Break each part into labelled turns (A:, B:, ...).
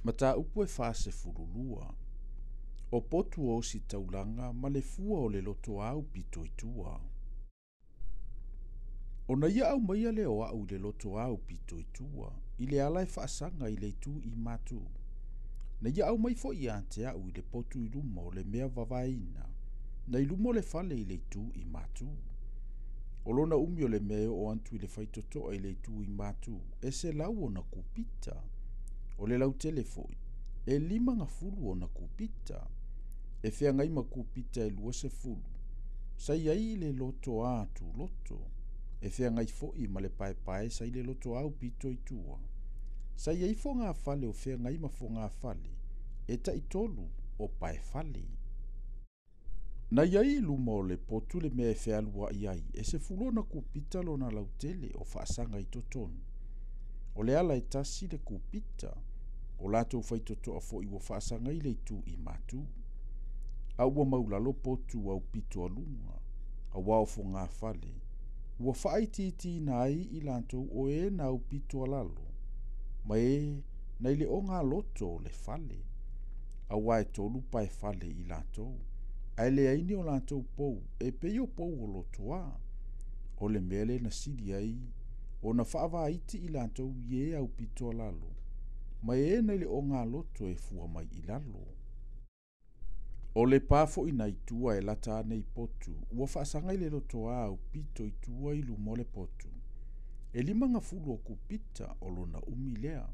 A: Mataupu e 42. O potu o ositaulaga ma le fua o le lotoa aupito i tua. Ona ia aumaia lea o a'u i le lotoa aupito i tua, i le ala e faasaga i le itu i matu. Na ia aumai foi ia te a'u i le potu i luma o le mea vavaeina, na i luma o le fale i le itu i matu. O lona umi o le mea e oo atu i le faitotoa i le itu i matu, e 100 ona kupita. O le lautele foi, e 50 ona kupita. E feagai ma kupita e 20, sa i ai i le lotoa tuloto. E feagai foi ma le paepae sa i le lotoa aupito i tua. Sa i ai fogafale o feagai ma fogafale, e taitolu o paefale. Na i ai i luma o le potu le mea e fealuai ai, e 10 ona kupita lona lautele o faasaga i totonu. O le ala e 1 le kupita, o latou faitotoa foi ua faasaga i le itu i matu. A ua maulalo potu aupito a luga, auā o fogafale, ua faaitiitiina ai i latou o e na aupito a lalo, ma e na i le ogaloto o le fale. Auā e 3 paefale i latou, ae leai ni o latou pou, e pei o pou o lotoa. O le mea lea na sili ai ona faavaiti i latou i e aupito a lalo, ma e na i le ogaloto e fua mai i lalo. O le pa foi na i tua e lata ane i potu, ua faasaga i le lotoa aupito i tua i luma o le potu. E 50 o kupita o lona umi lea.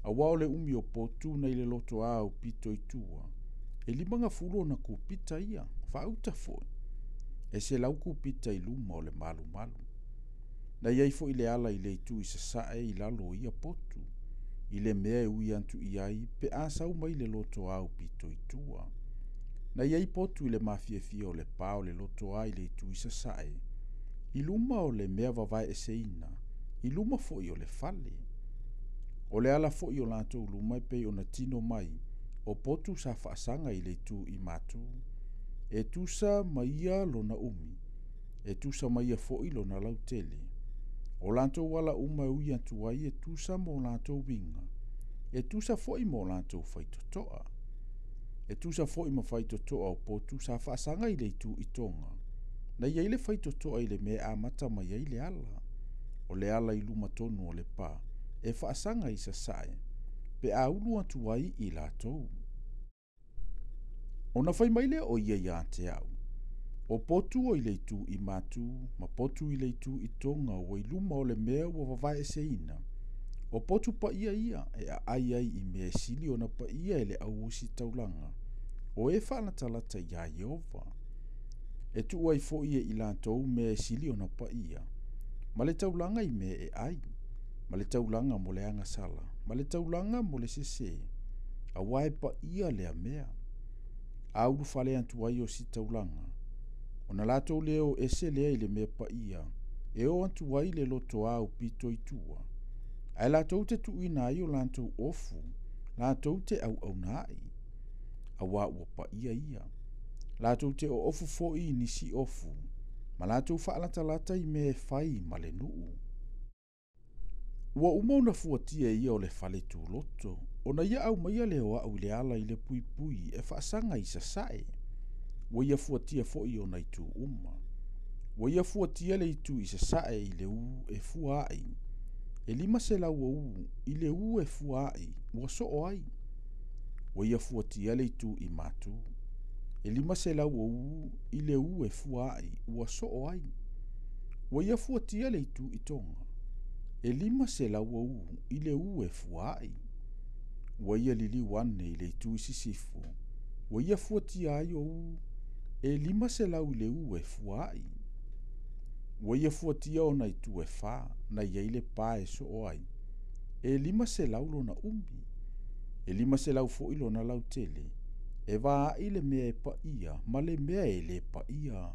A: Auā o le umi o potu na i le lotoa aupito i tua, e 50 ona kupita ia, faauta foi. E 100 kupita i luma o le malumalu. Na i ai foi le ala i le itu i sasae i lalo o ia potu, i le mea e ui atu i ai pe a sau mai le lotoa aupito i tua. Na i ai potu i le mafiafia o le pa o le lotoa i le itu i sasae, i luma o le mea vavaeeseina, i luma foi o le fale. O le ala foi o latou luma e pei ona tino mai, o potu sa faasaga i le itu i matu. E tusa ma ia lona umi, e tusa ma ia foi lona lautele. O latou ala uma e ui atu ai e tusa mo latou uiga, e tusa foi mo latou faitotoa. E tusa foi ma faitotoa o potu sa faasaga i le itu i toga. Na i ai le faitotoa i le mea e amata mai ai le ala. O le ala i luma tonu o le pa, e faasaga i sasae, pe a ulu atu ai i latou. Ona fai mai lea o ia ia te a'u, o potu o i le itu i matu, ma potu i le itu i toga ua i luma o le mea ua vavaeeseina. O potu paia ia e aai ai i mea e sili ona paia e le au ositaulaga, o e faalatalata iā Ieova. E tuu ai foi e i latou mea e sili ona paia, ma le taulaga i mea e ai, ma le taulaga mo le agasala, ma le taulaga mo le sesē, auā e paia lea mea. A ulufale atu ai ositaulaga, ona latou lē o ese lea i le mea paia, e o atu ai le lotoa aupito i tua. Ae latou te tuuina ai o latou ofu, latou te auauna ai, auā ua paia ia. Latou te oofu foi i nisi ofu, ma latou faalatalata i mea e fai ma le nuu. Ua uma ona fuatia e ia o le fale tuloto, ona ia aumaia lea o a'u i le ala i le puipui e faasaga i sasae. Ua ia fuatia foi ona itu uma. Ua ia fuatia le itu i sasae i le u e fua ai. E 500 o u i le u e fua ai, ua soo ai. Ua ia fuatia le itu i matu. E 500 o u i le u e fua ai, ua soo ai. Ua ia fuatia le itu i toga. E 500 o u i le u e fua ai. Ua ia liliu ane i le itu i sisifo. Ua ia fuatia ai o u e 500 i le u e fua ai. Ua ia fuatia ona itu e 4, na i ai le pa e soo ai. E 500 lona umi. E 500 foi lona lautele. E vaai le mea e paia ma le mea e lē paia.